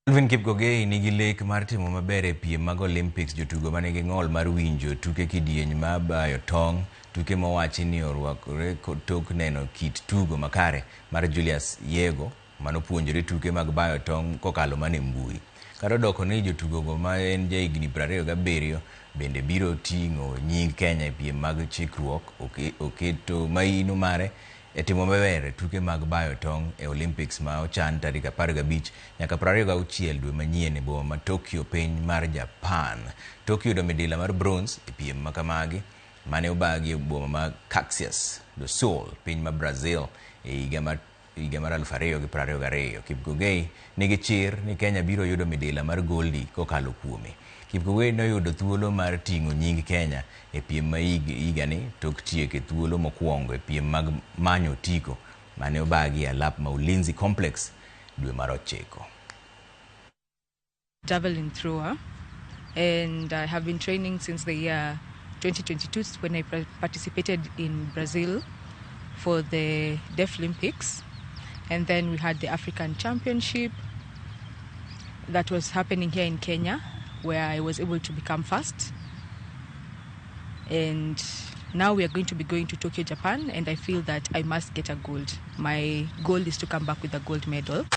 Kelvin Kipkogei nigi lek mar timo maber e piem mag Olympics. Jotugo manigi ng'ol mar winjo tuke kidieny mar bayo tong', tuke mowachi ni orwakore tok neno kit tugo makare mar Julius Yego manopuonjore tuke mag bayo tong' kokalo mana e mbui. Kata odoko ni jotugogo ma en jahigni 27 bende biro ting'o nying Kenya e piem mag chikruok oketo maino mare e timo maber e tuke mag bayo tong' e Olympics ma ochan tarik 15 nyaka 26 dwe manyien e boma ma Tokyo, piny mar Japan. Tok yudo midila mar bronze e piem makamagi mane obagi e boma ma Caxias do Sul, piny ma Brazil, e higa mar 2022. Kipkogei nigi chir ni Kenya biro yudo midila mar goldi kokalo kuome. Kipkogei noyudo thuolo mar ting'o nying Kenya e piem ma higani tok tieko e thuolo mokwongo e piem mag manyo otiko mane obagi e alap ma Ulinzi Complex dwe mar 9. Javelin thrower, and I have been training since the year 2022, when I participated in Brazil for the Deaflympics, and then we had the African Championship that was happening here in Kenya, where I was able to become first. And now we are going to be going to Tokyo, Japan, and I feel that I must get a gold. My goal is to come back with a gold medal.